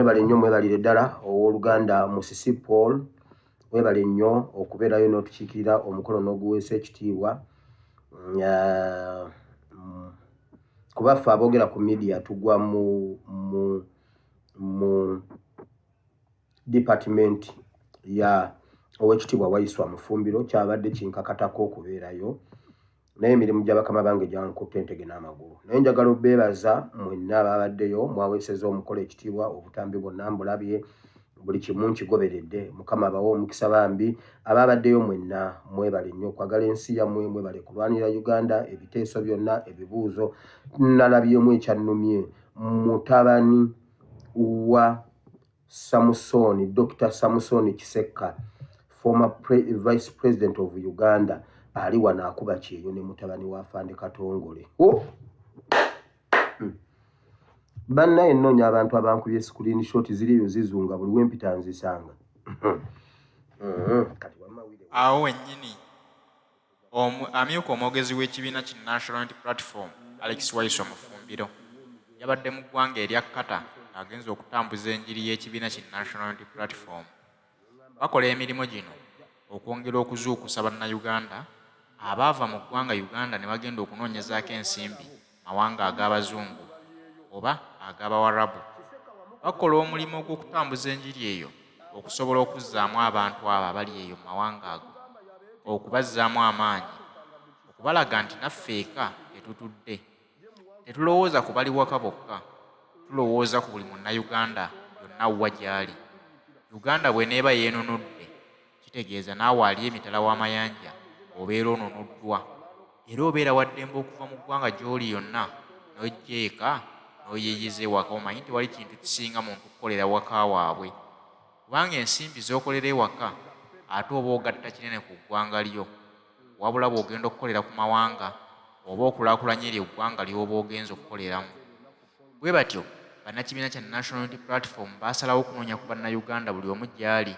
Mwebale nnyo, mwebalire ddala. Owooluganda Musisi Paul, webale nnyo okubeerayo n'otukiikirira omukolo n'oguweesa ekitiibwa. Kuba ffe aboogera ku media tugwa mu department ya Owekitiibwa Waiswa Mufumbiro, kyabadde kinkakatako okubeerayo, naye emirimu gya bakama bange gyankutte entege n'amagulu. Naye njagala obeebaza mwenna abaabaddeyo, mwaweeseza omukolo ekitiibwa, obutambi bwonna mbulabye, buli kimu nkigoberedde. Mukama abawe omukisa bambi abaabaddeyo mwenna. Mwebale nnyo okwagala ensi yammwe, mwebale kulwanira Uganda. Ebiteeso byonna, ebibuuzo nalabyemu ekyannumye, mutabani wa Samusooni, Dokita Samusooni Kisekka, former vice president of Uganda, ali wano akuba kyeyo ne mutabani wa Afande Katongole. Oh! Bannaye nnoonya abantu abankubye screen shot ziri eyo zizunga buli wempita nzisanga. Kati wamma wire. Awo wennyini Amyuka omwogezi w'ekibiina ki National Unity Platform, Alex Waiswa Mufumbiro yabadde mu ggwanga erya Qatar ng'agenze okutambuza enjiri y'ekibiina ki National Unity Platform. Bakola emirimu gino okwongera okuzuukusa Bannayuganda abaava mu ggwanga Uganda ne bagenda okunoonyezaako ensimbi mawanga ag'Abazungu oba ag'Abawarabu. Bakola omulimu ogw'okutambuza enjiri eyo okusobola okuzzaamu abantu abo abali eyo mu mawanga ago okubazzaamu amaanyi, okubalaga nti naffe eka tetutudde. Tetulowooza ku bali waka bokka, tulowooza ku buli Munnayuganda yonna wa gy'ali. Uganda bw'eneeba yeenunudde kitegeeza naawe ali emitala w'amayanja obeera onunuddwa. Era obeera wa ddembe okuva mu ggwanga gy'oli yonna n'ojja eka n'oyiiyiza ewaka omanyi tewali kintu kisinga muntu kukolera waka waabwe kubanga ensimbi z'okolera ewaka ate oba ogatta kinene ku ggwanga lyo wabula bw'ogenda okukolera ku mawanga oba okulaakulanya eryo eggwanga ly'oba ogenze okukoleramu. Bwe batyo bannakibiina kya National Unity Platform baasalawo okunoonya ku Bannayuganda buli omu gy'ali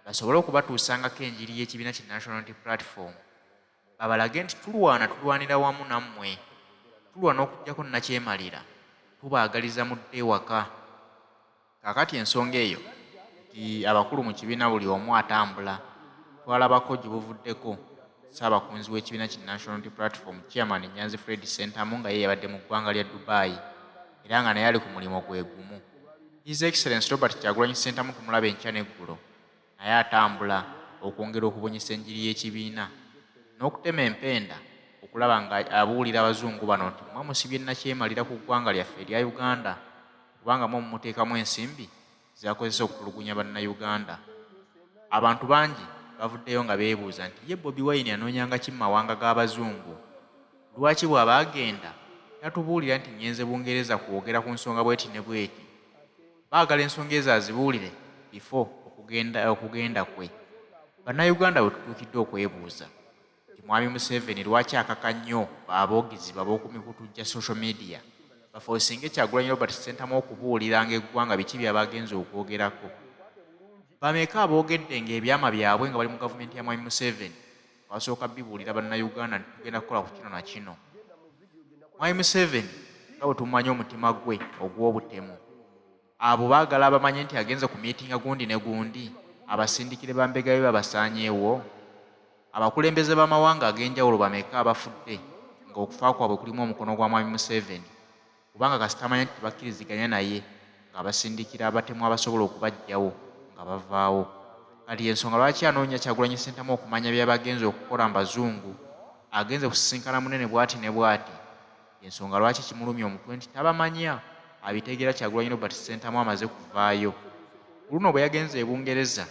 basobole okubatuusangako enjiri y'ekibiina ki National Unity Platform babalage nti tulwana tulwanira wamu nammwe, tulwana okuggyako nnakyemalira, tubaagaliza mudde ewaka. Kaakati ensonga eyo nti abakulu mu kibiina buli omu atambula twalabako gye buvuddeko Ssaabakunzi w'ekibiina ki National Unity Platform Chairman Nyanzi Fred Ssentamu nga ye yabadde mu ggwanga lya Dubai era nga naye ali ku mulimu gwe gumu. His Excellency Robert Kyagulanyi Ssentamu tumulaba enkya n'eggulo naye atambula okwongera okubunyisa enjiri y'ekibiina n'okutema empenda okulaba nga abuulira Abazungu bano nti mmwe musibye nnakyemalira ku ggwanga lyaffe erya Uganda kubanga mmwe mumuteekamu ensimbi z'akozesa okutulugunya Bannayuganda. Abantu bangi bavuddeyo nga beebuuza nti ye Bobi Wine anoonyanga ki mu mawanga g'Abazungu? Lwaki bw'aba agenda tatubuulira nti ngenze Bungereza kwogera ku nsonga bweti ne bweti? Baagala ensonga ezo azibuulire before okugenda okugenda kwe. Bannayuganda wetutuukidde okwebuuza nti Mwami Museveni lwaki akaka nnyo aboogezi be ab'oku mikutu gya social media bafosinge Kyagulanyi Robert Ssentamu okubuuliranga eggwanga biki byaba agenze okwogerako. Bameka aboogedde nga ebyama byabwe nga bali mu gavumenti ya Mwami Museveni nga basooka bibuulira Bannayuganda nti tugenda kukola ku kino na kino. Mwami Museveni nga bwe tumumanyi omutima gwe ogw'obutemu, abo baagala abamanye nti agenze ku miitinga gundi ne gundi abasindikire bambega be babasaanyeewo? Abakulembeze b'amawanga ag'enjawulo bameka abafudde nga okufa kwabwe kulimu omukono gwa Mwami Museveni kubanga kasita amanya nti tebakkiriziganya naye ng'abasindikira abatemu abasobola okubaggyawo nga bavaawo. Kati y'ensonga lwaki anoonya Kyagulanyi Ssentamu okumanya by'aba agenze okukola mu Bazungu, agenze kusisinkana munene bwati ne bwati. Y'ensonga lwaki kimulumya omutwe nti tabamanya, abitegeera Kyagulanyi Robert Ssentamu amaze kuvaayo. Ku luno bwe yagenze e Bungereza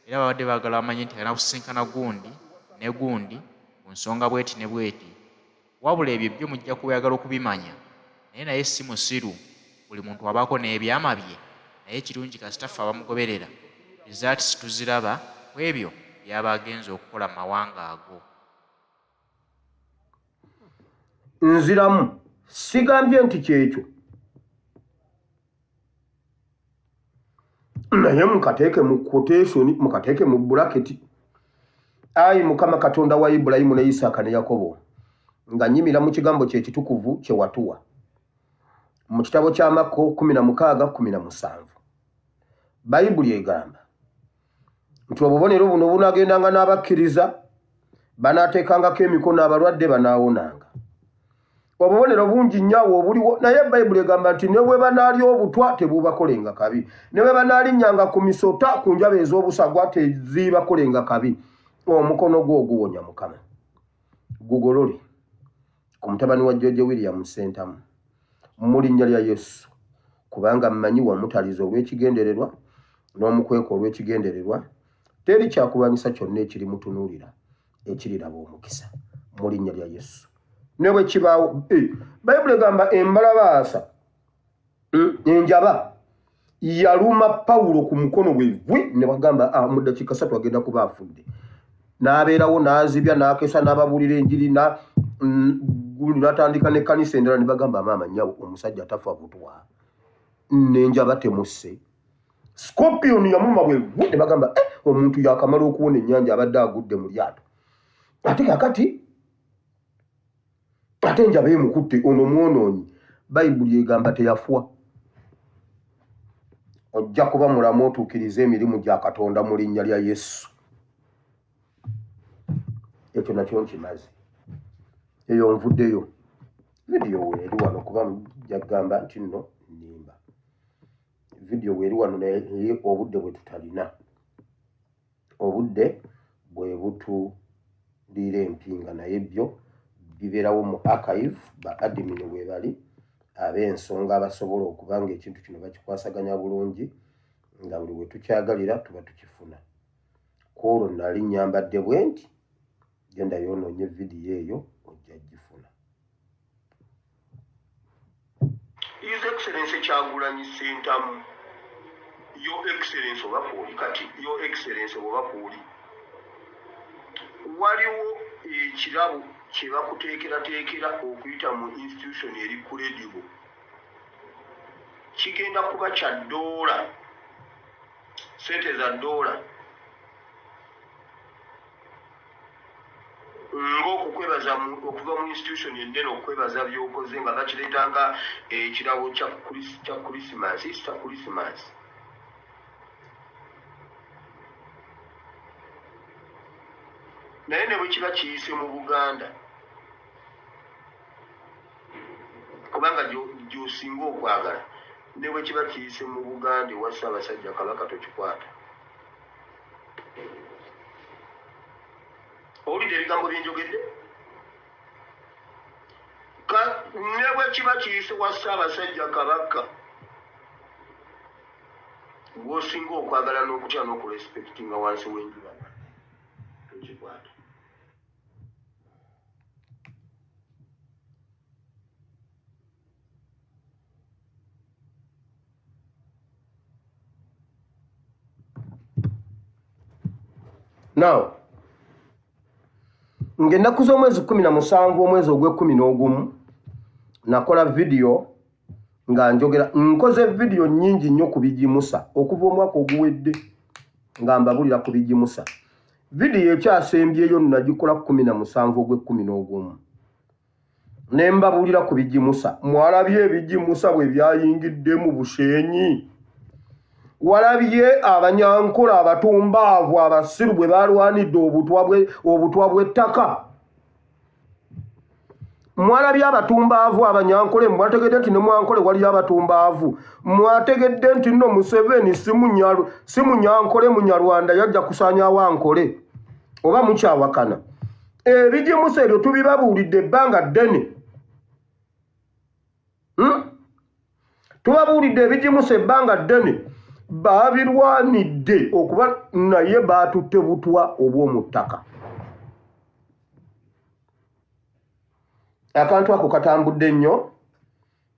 era babadde baagala bamanye nti agenda kusisinkana gundi ne gundi ku nsonga bweti ne bweti. Wabula ebyo byo mujja kuyagala okubimanya naye naye si musiru buli muntu abaako nebyama bye naye ekirungi kasita ffe abamugoberera results tuziraba kwebyo byaba agenze okukola mumawanga ago. Nziramu, sigambye nti kyekyo naye mukateeke mu quotation, mukateeke mu buraketi. Ayi Mukama Katonda wa Ibulayimu ne Isaaka ne Yakobo, nga nyimira mu kigambo kye ekitukuvu kye watuwa mu kitabo kya Makko 16:17. Bayibuli egamba nti obubonero buno bunagendanga n'abakkiriza, banaateekangako emikono abalwadde banaawonanga. Obubonero bungi nnyo awo obuliwo, naye Bayibuli egamba nti ne bwe banaalya obutwa tebuubakolenga kabi, ne bwe banaalinnyanga ku misota ku njaba ez'obusagwa teziibakolenga kabi. Omukono gwo oguwonya Mukama gugolole ku mutabani wa George William Ssentamu mu linnya lya Yesu, kubanga mmanyi wamutaliza olw'ekigendererwa n'omukweka olw'ekigendererwa. Teri kyakulwanyisa kyonna ekirimutunuulira ekiriraba omukisa mu linnya lya Yesu. Ne bwe kibaawo, Bayibuli egamba embalabaasa enjaba yaluma Pawulo ku mukono bwe vwi, ne bagamba mu ddakiika ssatu agenda kuba afudde. N'abeerawo n'azibya n'akesa n'ababuulira enjiri gundi n'atandika n'ekkanisa endala, ne bagamba maama nnyabo omusajja tafa butwa n'enjaba temusse. Scorpion yamuluma bwe vwi, ne bagamba omuntu yakamala okuwona ennyanja abadde agudde mu lyato, ate kakati ate enjaba emukutte ono mwonoonyi. Bayibuli egamba teyafwa. Ojja kuba mulamu otuukirize emirimu gya Katonda mu linnya lya Yesu. Ekyo nakyo nkimaze, eyo nvuddeyo. Vidiyo weeri wano kuba jagamba nti nno nnimba. Vidiyo weeri wano naye obudde bwe tutalina, obudde bwe butuliira empinga, naye byo bibeerawo mu archive. Ba admin we bali ab'ensonga abasobola okuba nga ekintu kino bakikwasaganya bulungi, nga buli we tukyagalira tuba tukifuna. Ku olwo nali nnyambadde bwe nti, genda yoonoonye vidiyo eyo ojja gifuna. His Excellency Kyagulanyi Ssentamu, Your Excellency oba kwoli kati, Your Excellency oba kwoli, waliwo ekirabo kye bakuteekerateekera okuyita mu institution eri credible. Kigenda kuba kya ddoola, ssente za ddoola, ng'okukwebaza okuva mu institution ennene okukwebaza by'okoze, nga bakireeta nga ekirabo kya Christmas, Easter Christmas. Naye ne bwe kiba kiyise mu Buganda, kubanga gy'osinga okwagala, ne bwe kiba kiyise mu Buganda ewa Ssaabasajja Kabaka tokikwata. Owulidde ebigambo bye njogedde? Ne bwe kiba kiyise wa Ssaabasajja Kabaka gw'osinga okwagala n'okutya n'okurespectinga wansi w'enjuba, tokikwata. Now, ng'ennaku z'omwezi 17 omwezi ogw'ekkumi n'ogumu nakola vidiyo nga njogera. Nkoze vidiyo nnyingi nnyo ku bigimusa okuva omwaka oguwedde nga mbabulira ku bigimusa. Vidiyo ekyasembyeyo nagikola 17 ogw'ekkumi n'ogumu ne mbabuulira ku bigimusa. Mwalabye ebigimusa bwe byayingidde mu Bushenyi? Walabye abanyankola abatumbaavu abasiru bwe balwanidde obutwa bw'ettaka? Mwalabye abatumbaavu abanyankole? Mwategedde nti ne mwankole waliyo abatumbaavu? Mwategedde nti nno Museveni si munyankole munyarwanda, yajja kusaanyaawo Ankole? Oba mukyawakana? Ebigimusa ebyo tubibabuulidde ebbanga ddene. Tubabuulidde ebigimusa ebbanga ddene. Babirwanidde okuba naye baatutte butwa obw'omu ttaka. Akantu ako katambudde nnyo,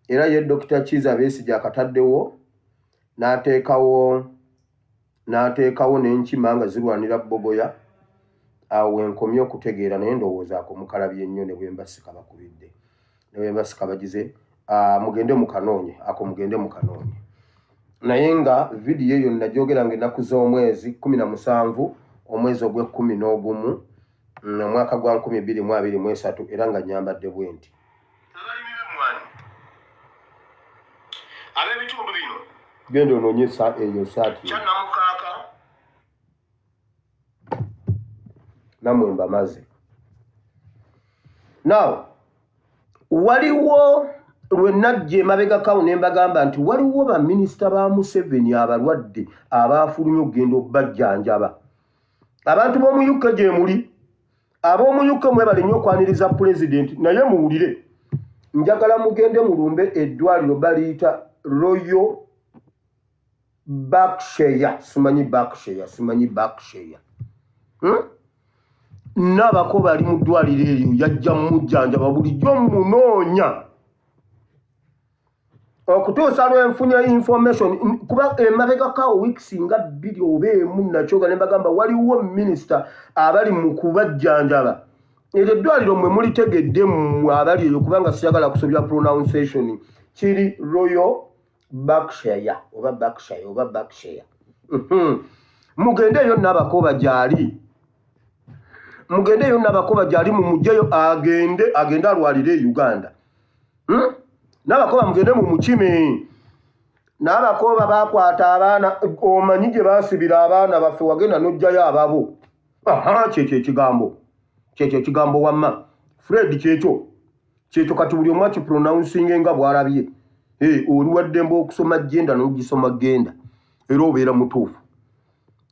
era ye Dokita Kiiza Besigye akataddewo n'ateekawo n'enkima nga zirwanira bbogoya. Awo we nkomye okutegeera, naye ndowooza ako mukalabye nnyo. Ne bwe mba sikabakubidde, ne bwe mba sikabagize, mugende mukanoonye ako, mugende mukanoonye. Naye nga vidiyo eyo nagyogera nga ennaku z'omwezi 17 omwezi ogw'ekkumi n'ogumu omwaka gwa 2023, era nga nnyambadde bwe nti. Abalimi b'emmwanyi ab'ebitundu bino. Genda onoonye eyo saati nammwe mbamaze. Now waliwo lwe najja emabegakawo ne mbagamba nti waliwo baminisita ba Museveni abalwadde abaafulumye okugenda okubajjanjaba. Abantu b'omu UK gye muli, ab'omu UK mwebale nnyo okwaniriza pulezidenti, naye muwulire, njagala mugende mulumbe eddwaliro baliyita Royal Berkshire, simanyi Berkshire, simanyi Berkshire. Nabako bali mu ddwaliro eryo, yajja mujjanjaba bulijjo munoonya okutuusa lwenfunye information, kuba emabegakawo weeks nga 2 oba 1 nakyoga ne mbagamba waliwo minisita abali mu kubajjanjaba. Eryo eddwaliro mmwe mulitegedde mmwe abali eyo, kubanga siyagala kusobya pronunciation, kiri Royal Berkshire oba Berkshire oba Berkshire. Mugende eyo Nabakooba gy'ali, mugende eyo Nabakooba gy'ali, mumugyeyo agende alwalire e Uganda. Nabakooba mugende mumukime. Nabakooba bakwata abaana, omanyi gye baasibira abaana baffe, wagenda n'oggyayo ababo. Aha, kyekyo ekigambo, kyekyo ekigambo wamma Fred, kyekyo kyekyo. Kati buli omu akipronouncing nga bw'alabye. Oli waddembe okusoma genda n'ogisoma genda, era obeera mutuufu.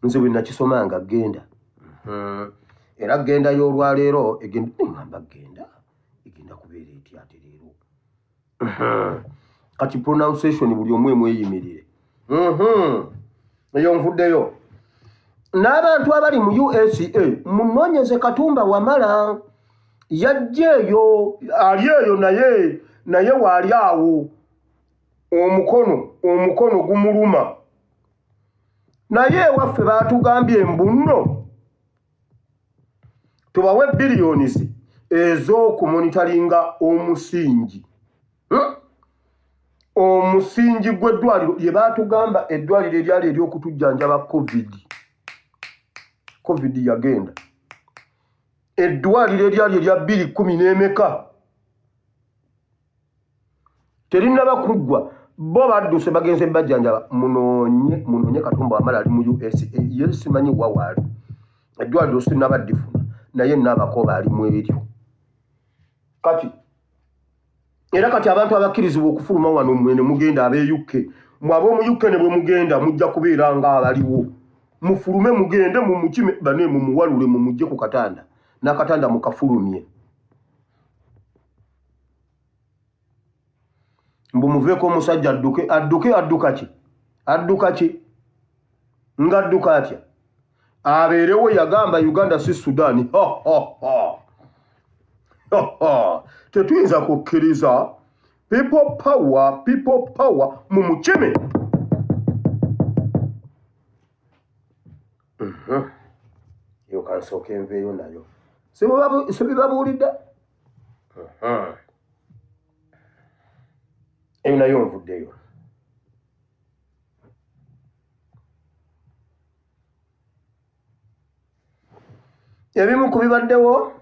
Nze bwe nakisomanga genda, era genda y'olwaleero ngamba genda egenda kubeera etya ate leero. Kati pronunciation buli omu emweyimirire. Eyo nvuddeyo. N'abantu abali mu USA munoonyeze Katumba Wamala, yajja eyo, ali eyo naye waali awo omukono gumuluma. Naye ewaffe baatugambye mbu nno tubawe billions ez'okumonitaringa omusingi. Omusingi gw'eddwaliro lye baatugamba, eddwaliro eryali ery'okutujjanjaba COVID. COVID yagenda. Eddwaliro eryali erya bbiri kkumi n'emeka terinnaba kuggwa, bo badduse bagenze bajjanjaba. Munoonye Katumba Wamala ali mu USA, ye simanyi wa waali, eddwaliro sinnaba ddifuna, naye Nabakooba ali mu eryo. Kati era kati abantu abakkirizibwa okufuluma wano mmwe ne mugenda ab'e UK, mwe ab'omu UK ne bwe mugenda mujja kubeera ng'abaliwo. Mufulume mugende mumukime bane, mumuwalule mumugye ku katanda, n'akatanda mukafulumye. Mbu muveeko omusajja adduke, adduke, adduka ki? Adduka ki? Ng'adduka atya? Abeerewo yagamba Uganda si Sudan. Ha, ha, ha. Ha, ha. Tetuyinza kukkiriza. People power, people power, mumukime. Yo kansooke nveeyo nayo. Sibibabuulidde? Eyo nayo nvuddeyo. Ebimu ku bibaddewo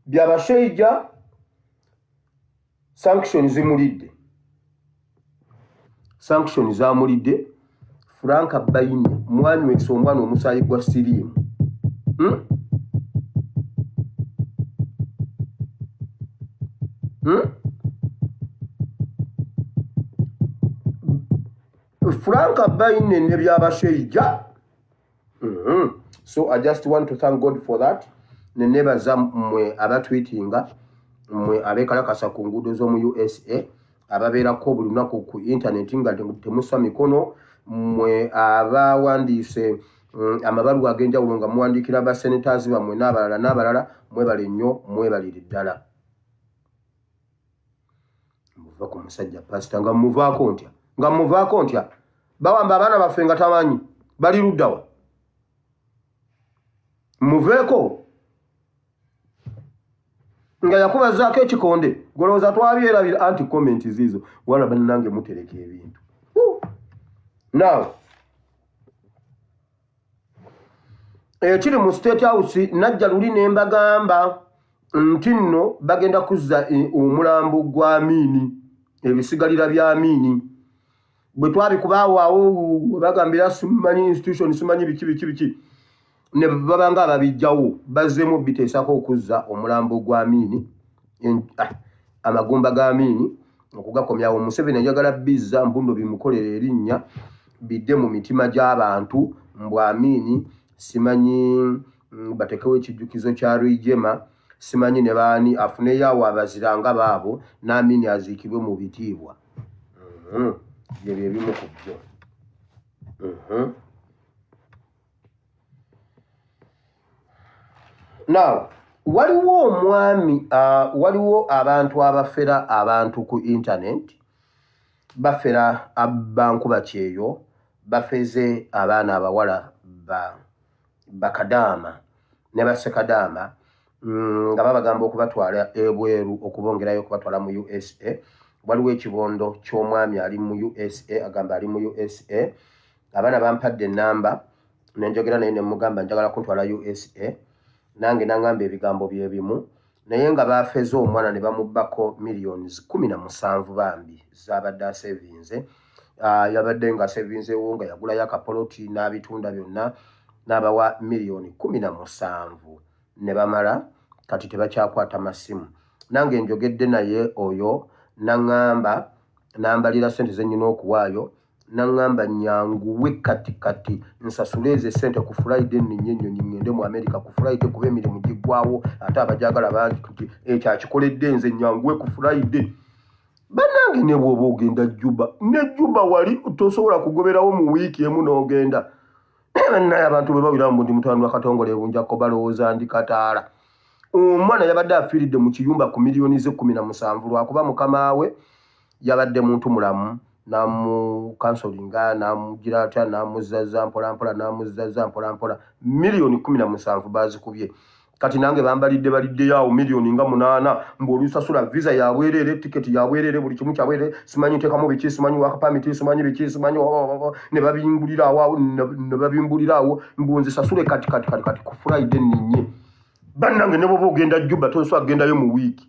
byabashaija sanction zimulidde, sanction zamulidde. Frank Baine mwanywesa omwana omusaayi gwa siriimu. Frank Baine ne byabashaija. So I just want to thank God for that. Ne nebaza mmwe abatweetinga, mmwe abeekalakasa ku nguudo z'omu USA, ababeerako buli lunaku ku internet nga temussa mikono, mmwe abawandiise amabaluwa ag'enjawulo nga muwandiikira ba senators bammwe n'abalala n'abalala, mwebale nnyo, mwebalire ddala. Muva ku musajja pasita nga muvaako ntya, nga muvaako ntya, bawamba abaana baffe nga tamanyi bali luddawa, muveeko nga yakubazaako ekikonde golowooza twabyerabira. Anti comment ziizo wala bannange mutereka ebintu. Now ekiri mu State House, najja luli ne mbagamba nti nno bagenda kuzza omulambo gwa Amiini, ebisigalira bya Amiini. Bwe twabikuba awo awo webagambira simanyi institution simanyi biki biki biki, ne baba nga ababijjawo, bazzeemu biteesako okuzza omulambo gwa Amiini, amagumba ga Amiini okugakomyawo. Museveni ayagala bizza mbuno bimukolere erinnya, bidde mu mitima gy'abantu, mbw Amiini simanyi batekewo ekijjukizo kya Rwigyema, simanyi ne baani, afuneyo awo abazira nga baabo, n'Amiini aziikibwe mu bitiibwa. Byebyo ebimu ku byo. Now waliwo omwami, waliwo abantu abafera abantu ku internet, bafera bankuba kyeyo, bafeze abaana abawala ba bakadaama ne basekadaama nga babagamba okubatwala ebweru, okubongerayo okubatwala mu USA. Waliwo ekibondo ky'omwami ali mu USA, agamba ali mu USA, abaana bampadde enamba nenjogera naye nemugamba njagala kuntwala USA, nange nangamba ebigambo byebimu, naye nga bafeze omwana ne bamubbako millions 17 bambi zabadde asevinze. Yabadde nga asevinzeewo nga yagulayo akapoloti n'abitunda byonna n'abawa miliyoni 17 ne bamala, kati tebakyakwata masimu. Nange njogedde naye oyo naŋŋamba, nambalira ssente ze nnina okuwaayo, naŋŋamba nyanguwe kati kati nsasule ezo essente ku Friday, nninye ennyonyi ŋŋende mu America ku Friday, kuba emirimu giggwawo ate abajagala bangi nti ekyo akikoledde nze, nyanguwe ku Friday. Bannange, ne bw'oba ogenda Juba, ne Juba wali tosobola kugoberawo mu wiiki emu n'ogenda. Naye abantu bwe bawulira mbu ndi mutabani wa Katongole Bunjako balowooza ndi kataala. Omwana yabadde afiiridde mu kiyumba ku miliyoni ze 17, lwakuba mukama we yabadde muntu mulamu, n'amukansolinga, n'amugira atya, n'amuzzaza mpolampola, n'amuzzaza mpolampola, miliyoni 17 baazikubye. Kati nange bambalidde baliddeyo awo miliyoni nga 8, mbu olusasula visa yabwereere, tiketi yabwereere, buli kimu kyabwereere, simanyi nteekamu biki, simanyi work permit, simanyi biki, simanyi ne babimbulira awo, ne babimbulira awo, mbu nzisasule kati kati kati kati ku Friday nninye. Bannange, ne bwoba ogenda Juba tosobola kugendayo mu wiiki,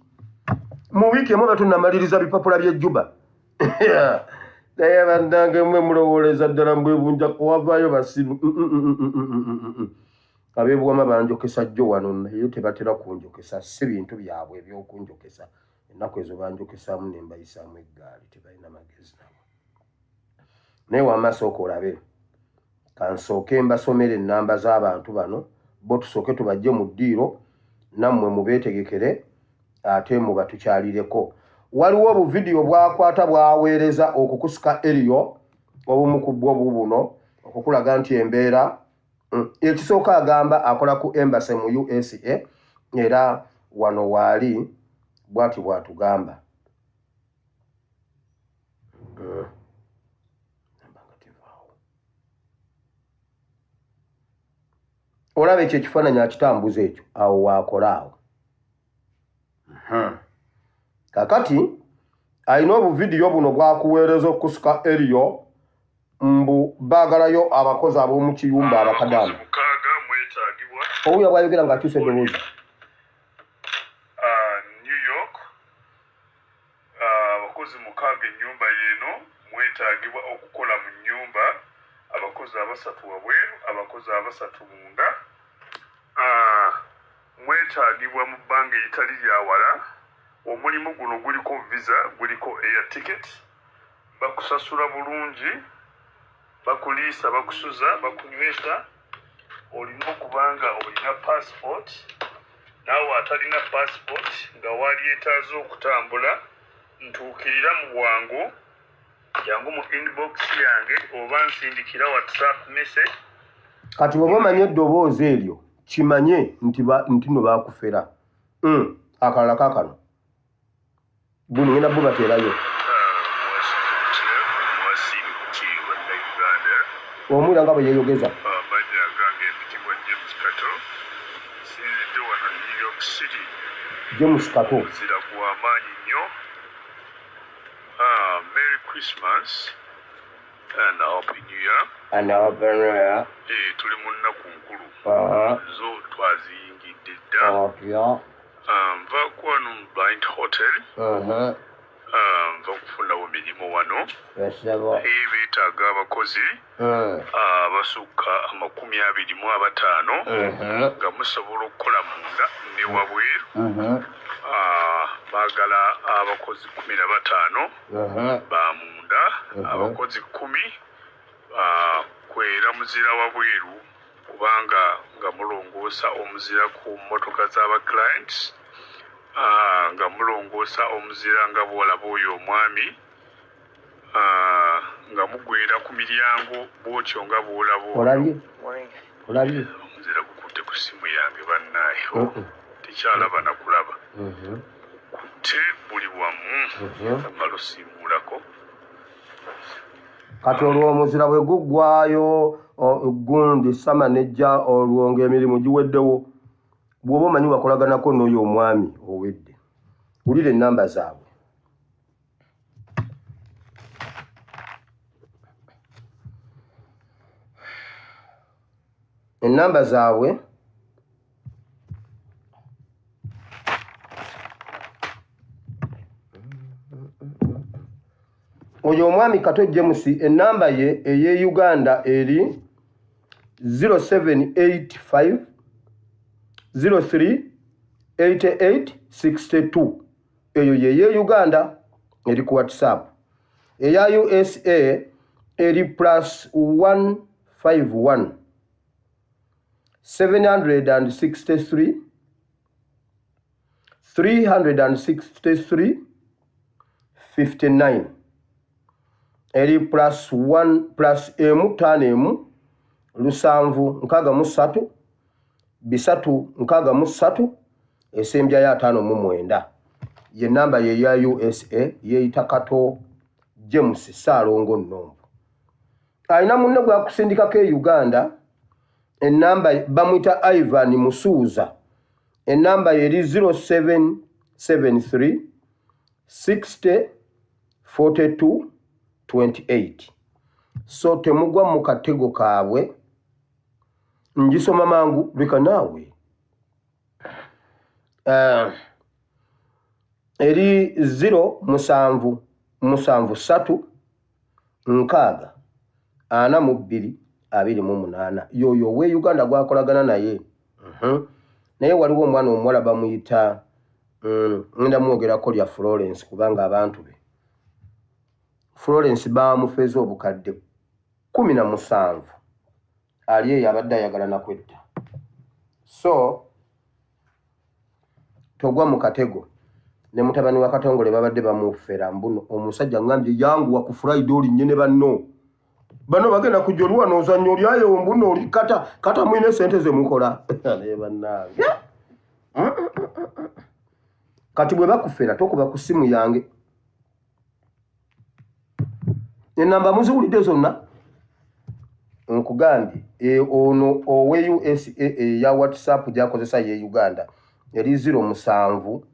mu wiiki emu oba tonnamaliriza bipapula by'e Juba. Naye bannange, mwe mulowooleza ddala mbwebunjako wavaayo basiru. Abeebuwama banjokesa jjo wano, naye tebatera kunjokesa, si bintu byabwe ebyokunjokesa. Ennaku ezo banjokesaamu ne mbayisaamu eggaali, tebalina magezi nabo. Naye wamma sooka olabe, kansooke mbasomere ennamba z'abantu bano bo, tusooke tubajje mu ddiiro, nammwe mubeetegekere ate mubatukyalireko. Waliwo obuvidiyo bwakwata bwaweereza okukusika eriyo, obumu ku bwo bubuno okukulaga nti embeera ekisooka agamba akola ku embassy mu USA, era wano waali bwati bw'atugamba. Namba nga tevaawo. Olaba ekyo ekifaananyi akitambuza ekyo, awo waakola awo. Kakati alina obuvidiyo buno bwakuweereza okukusika eriyo, mbu baagalayo abakozi ab'omu kiyumba abakadaama. 6 mwetaagibwa. Owulira bw'ayogera ng'akyusa eddoboozi. New York, abakozi 6, ennyumba yeeno, mwetaagibwa okukola mu nnyumba, abakozi abasatu wabweru, abakozi abasatu munda. Mwetaagibwa mu bbanga eritali lya wala. Omulimu guno guliko visa, guliko air ticket, bakusasula bulungi, bakuliisa, bakusuza, bakunywesa. Olina okuba nga olina passport. Naawe atalina passport nga walyetaaze okutambula, ntuukirira mu bwangu, jangu mu inbox yange oba nsindikira WhatsApp message. Kati bw'oba omanyi eddoboozi eryo, kimanye nti nti no baakufera. Akalala kaakano buno ngenda bubateerayo. Mwasiibye bannayuganda. Omwira nga bwe yeeyogeza. Amannya agange mpitibwa James Kato, nsinzidde wano New York City. James Kato. Omuzira gw'amaanyi nnyo. Merry Christmas and Happy New Year. Anaopenea. Tuli mu nnaku nkulu, zo twaziyingidde dda. Otya. Nvaako wano mu Blind Hotel. Nva kufunawo mirimu wano. Naye beetaaga abakozi abasukka 25 nga musobola okukola munda ne wabweru. Baagala abakozi 15 ba munda, abakozi 10 kwera muzira wabweru kubanga nga mulongoosa omuzira ku mmotoka z'aba clients, nga mulongoosa omuzira nga bw'olaba oyo omwami, nga mugwera ku miryango bw'otyo nga bw'olaba oyo. Olabye? Olabye? Omuzira gukutte ku ssimu yange bannaaye. Tekyalaba na kulaba. Kutte buli wamu. Kamala osiimuulako. Kati olwo omuzira bwe guggwayo gundi sama nejja olwo ng'emirimu giweddewo. Bw'oba omanyi wakolaganako n'oyo omwami owedde. Wulira ennamba zaabwe. Ennamba zaabwe oyo omwami Kato James ennamba ye ey'e Uganda eri 0785 03 88 62. Eyo ye y'e Uganda eri ku WhatsApp. Eya USA eri plus 151 763 363 59. Eri plus 1 plus emu ttaano emu lusanvu nkaaga mu ssatu bisatu nkaaga mu ssatu esembyayo 59. Ye namba ye ya USA yeeyita Kato James Ssaalongo Nnombo. Alina munne gwakusindikako e Uganda, ennamba bamuyita Ivan Musuuza. Ennamba ye eri 0773 60 42 28. So temugwa mu katego kaabwe. Ngisoma mangu leka naawe. Eri 0 musanvu musanvu ssatu nkaaga ana mu bbiri abiri mu munaana. Y'oyo ow'e Uganda gwakolagana naye. Naye waliwo omwana omuwala bamuyita ngenda mwogerako lya Florence kubanga abantu be Florence baamufeza obukadde 17 ali eyo abadde ayagala nakwetta. So togwa mu katego. Ne mutabani wa Katongole babadde bamufera mbuno omusajja ngambye yanguwa ku Friday olinnye ne banno. Bano bagenda kujja oli wano ozannya oli ayo mbuno oli kata kata mulina sente ze mukola. Naye bannange. Kati bwe bakufera tokuba ku ssimu yange. Ennamba muziwulidde zonna? Nkugambye ono owe USA eya WhatsApp gy'akozesa ye Uganda eri 0 musanvu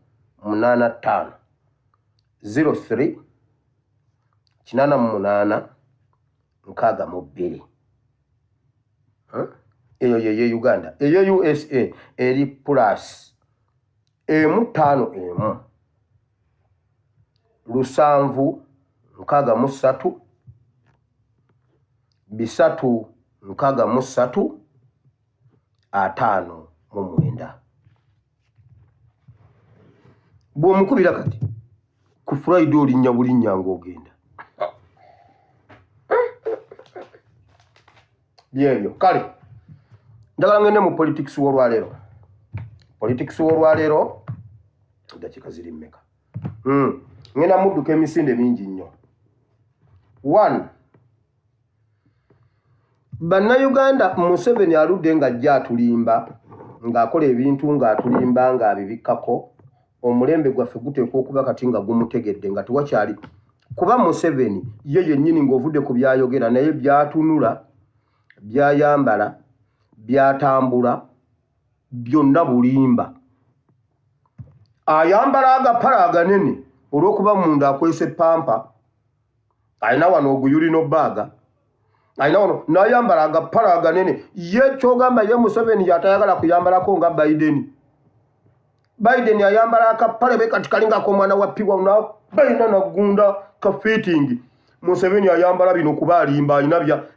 munaana ttaano 03 88 62. Eyo ye ye Uganda. Eyo USA eri plus emu ttaano emu lusanvu nkaaga mu ssatu bisatu nkaaga mu ssatu 59. Bw'omukubira kati ku Friday olinnya bulinnya ng'ogenda. Byebyo. Kale njagala ngende mu politics w'olwaleero. Politics w'olwaleero eddakiika ziri mmeka? Ngenda mudduka emisinde mingi nnyo. 1 Bannayuganda Museveni aludde ng'ajja atulimba, ng'akola ebintu ng'atulimba ng'abibikkako. Omulembe gwaffe guteekwa okuba kati nga gumutegedde nga tewakyali kuba Museveni ye yennyini ng'ovudde ku by'ayogera naye by'atunula, by'ayambala, by'atambula byonna bulimba. Ayambala agapale aganene olw'okuba munda akwese pampa, alina wano oguyulino bbaaga, alina wano n'ayambala agapale aganene. Ye ky'ogamba ye Museveni y'atayagala kuyambalako nga Biden. Biden ayambala akapale be kati kalinga ak'omwana wa Piwa Balina naggunda ka fitting. Museveni ayambala bino kuba alimba,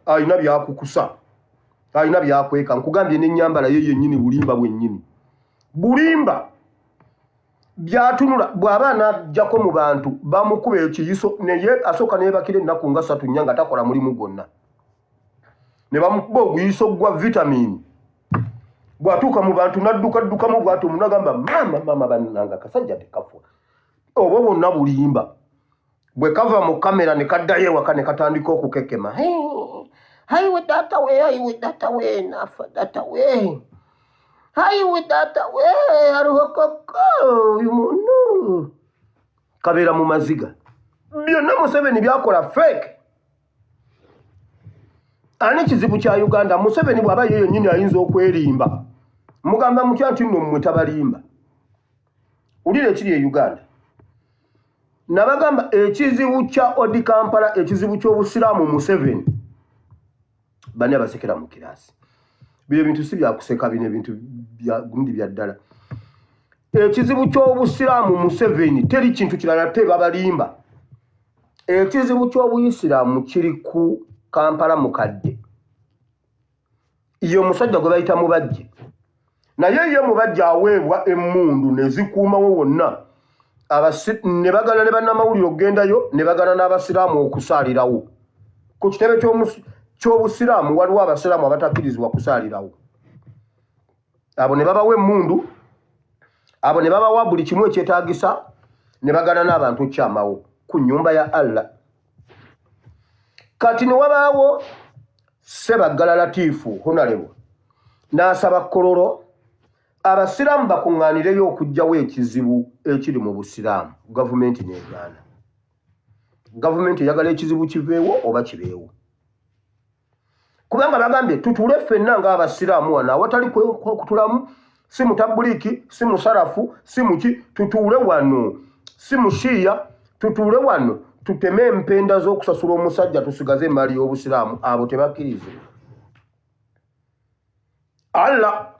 alina byakukusa, alina byakweka. Nkugambye n'ennyambala ye yennyini bulimba bwennyini, bulimba byatunula. Bw'aba anajjako mu bantu bamukuba ekiyiso, naye asooka neebakira ennaku nga 3 4 nga takola mulimu gwonna, ne bamukuba oguyiso gwa vitamini. Bw'atuuka mu bantu n'adduka ddukamu bw'ati, omuntu agamba, "Maama, maama, bannanga, akasajja tekafa." Obwo bwonna bulimba. Bwe kava mu kamera ne kaddayo ewaka ne katandika okukekema, "Hayiwe data we, hayiwe data we, nafa data we, hayiwe data we, hariho koko uyu muntu." Kabeera mu maziga. Byonna Museveni byakola fake. Ani kizibu kya Uganda? Museveni bw'aba ye yennyini ayinza okwerimba, mugamba mutya nti nno mmwe tabalimba? Wulira ekiri e Uganda. Nabagamba ekizibu kya Odi Kampala, ekizibu ky'obusiraamu Museveni. Bani abasekera mu kiraasi? Bino ebintu si byakuseka, bino ebintu gundi bya ddala. Ekizibu ky'obusiraamu Museveni, teri kintu kirala, te babalimba. Ekizibu ky'obuyisiraamu kiri ku Kampala mukadde, ye omusajja gwe bayita Mubajje. Naye ye Mubajje aweebwa emmundu ne zikuumawo wonna, ne bagana ne bannamawulire okugendayo, ne bagana n'abasiraamu okusaalirawo ku kitebe ky'obusiraamu. Waliwo abasiraamu abatakkirizibwa kusaalirawo. Abo ne babawa emmundu, abo ne babawa buli kimu ekyetaagisa, ne bagana n'abantu okyamawo ku nnyumba ya Allah. Kati ne wabaawo Sebaggala Latiifu Honorable n'asaba Kololo abasiraamu bakuŋŋaanireyo okuggyawo ekizibu ekiri mu busiraamu. Gavumenti n'egaana. Gavumenti eyagala ekizibu kiveewo oba kibeewo, kubanga bagambye tutuule ffenna ng'abasiraamu wano awatali kutulamu, si mutabuliiki, si musarafu, si muki, tutuule wano, si mushiiya, tutuule wano tuteme empenda z'okusasula omusajja, tusigaze emaali y'obusiraamu. Abo tebakkirize Allah.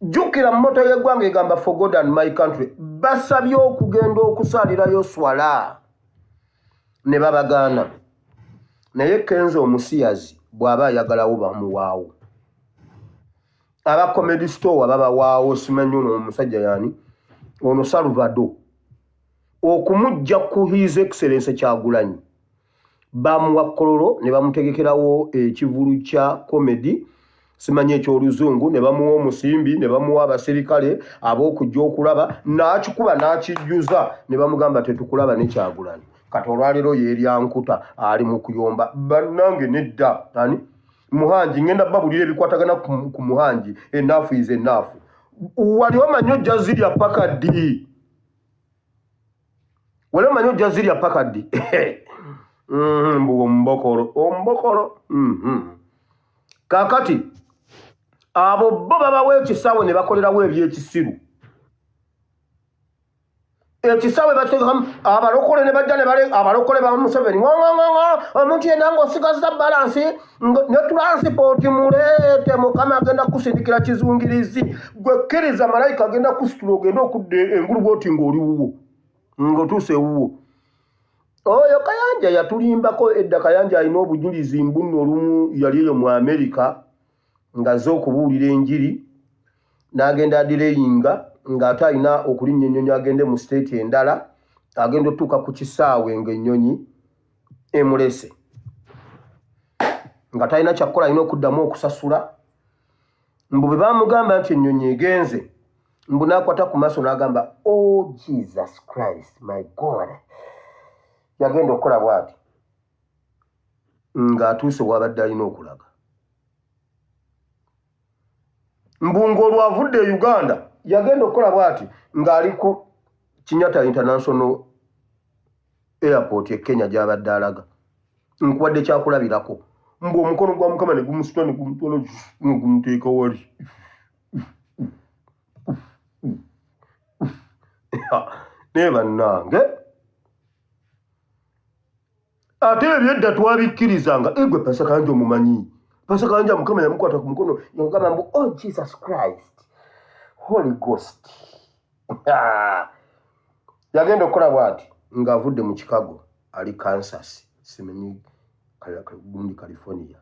Jjukira motto y'eggwanga egamba, "For God and my country." Basabye okugenda okusaalirayo swala ne babagaana. Naye Kenzo omusiyazi bw'aba ayagalawo bamuwaawo, aba Comedy Store babawaawo. Simanyi ono omusajja yani, ono Salvado, okumujja ku His Excellence Kyagulanyi bamuwa Kololo ne bamutegekerawo ekivulu kya comedy, simanyi ekyoluzungu, ne bamuwa omusimbi, ne bamuwa abasirikale ab'okujja okulaba, n'akikuba n'akijjuza, ne bamugamba tetukulaba ne Kyagulanyi. Kati olwaleero yeerya nkuta, ali mu kuyomba. Bannange nedda. Ani Muhangi? Ngenda babulira ebikwatagana ku Muhangi. Enough is enough. Wali omanyi ojja zirya paka ddi? Wali omanyi ojja zirya paka ddi? Mbu ombokolo, ombokolo. Kaakati abo bo babawa ekisaawe ne bakolerawo ebyekisiru. Ekisaawe bateekamu abalokole ne bajja ne bale abalokole ba Museveni ŋoŋoŋoŋo. Omuntu yenna ng'osigazza balance ne transport, muleete. Mukama agenda kusindikira kizungirizi. Gwe kkiriza, malayika agenda kusitula ogende okudda engulu bwoti ng'oli wuwo, ng'otuuse ewuwo. Oyo Kayanja yatulimbako edda. Kayanja alina obujulizi mbunno. Olumu yali eyo mu Amerika ng'azze okubuulira enjiri, n'agenda adelayinga ng'ate alina okulinnya ennyonyi agende mu state endala. Agenda otuuka ku kisaawe ng'ennyonyi emulese, nga talina kyakkola, alina okuddamu okusasula. Mbu bwe baamugamba nti ennyonyi egenze, mbu n'akwata ku maaso n'agamba, "Oh Jesus Christ, my God." Yagenda okukola bw'ati ng'atuuse w'abadde alina okulaga. Mbu ng'olwo avudde e Uganda, yagenda okukola bw'ati ng'ali ku Kenyatta International Airport e Kenya gy'abadde alaga. Nkuwadde kyakulabirako. Mbu omukono gwa Mukama ne gumusitula ne gumutwala ne gumuteeka wali. Naye bannange, ate ebyedda twabikkirizanga. Egwe Pastor Kayanja omumanyi? Pastor Kayanja, Mukama yamukwata ku mukono, yagamba mbu, "Oh Jesus Christ, Holy Ghost." Yagenda okukola bw'ati Ng'avudde mu Chicago ali Kansas, simanyi gundi California,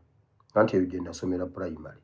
anti eyo gye nasomera primary.